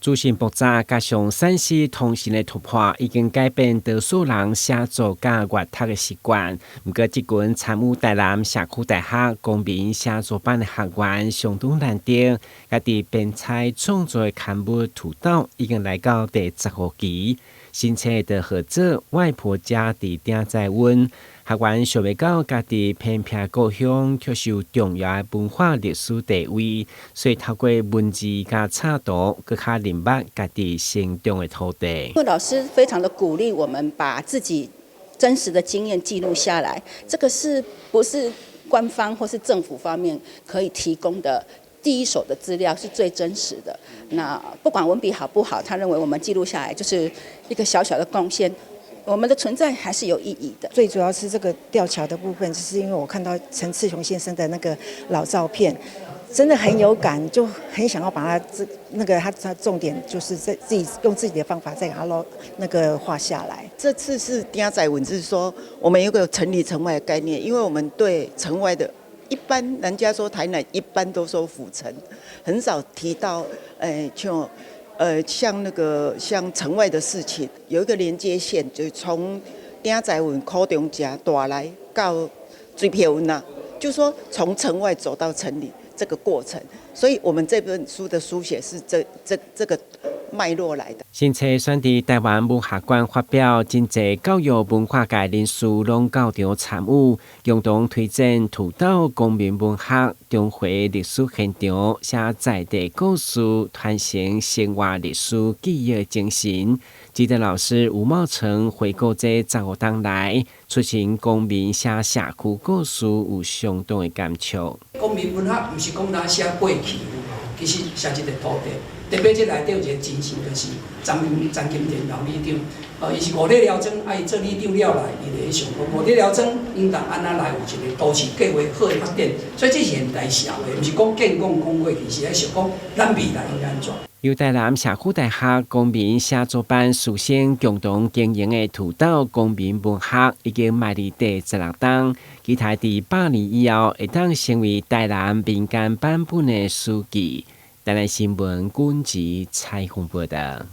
資訊爆炸加上三 C 通訊的突破，已經改變多數人寫作佮閱讀的習慣。毋過，這群參與台南社區大學公民寫作班的學員相當難得，家己編採創作的刊物《土豆》已經來到第15期，新冊的號做《外婆家佇鼎仔塭》。學員想袂到家己偏僻故鄉卻是有重要的文化歷史地位，所以透過文字佮插圖，閣較認捌家己成長的土地。老師非常的鼓勵我們把自己真實的經驗記錄下來，這個是不是官方或是政府方面可以提供的第一手的資料，是最真實的。那不管文筆好不好，他認為我們記錄下來就是一個小小的貢獻。我們的存在還是有意義的。最主要是這個吊橋的部分，就是因為我看到陳次雄先生的那個老照片，真的很有感，就很想要把他這那個他重點就是在自己用自己的方法再給他撈那個畫下來。這次是鼎仔塭，是說我們有個城裡城外的概念，因為我們對城外的，一般人家說台南一般都說府城，很少提到像。像那個像城外的事情，有一個連接線，就從鼎仔塭苦中食大來到水皮塭呐，就說從城外走到城裡這個過程，所以我們這本書的書寫是這個脈絡來的。新冊選佇台灣文學館發表，真濟教育文化界人士攏到場參與，共同推展土豆公民文學、中華歷史現場，寫在地故事，傳承生活歷史記憶精神。指導老師吳茂成回顧這15冬來，促成公民寫社區故事有相當的感觸。公民文學毋是講咱寫過去，其實寫這個土地。特別這內底有一個精神，就是張金田老里長，伊是五里寮莊，伊做里長了來，伊就咧想講五里寮莊應當按怎來有一個都市計畫好的發展，所以這是現代社會，毋是講建講講過去，是咧想講咱未來應該按怎。由台南社區大學公民寫作班師生共同經營的土豆公民文學已經邁入第16冬，期待佇100年以後會當成為台南民間版本的史記。台南新聞軍籍採訪報導。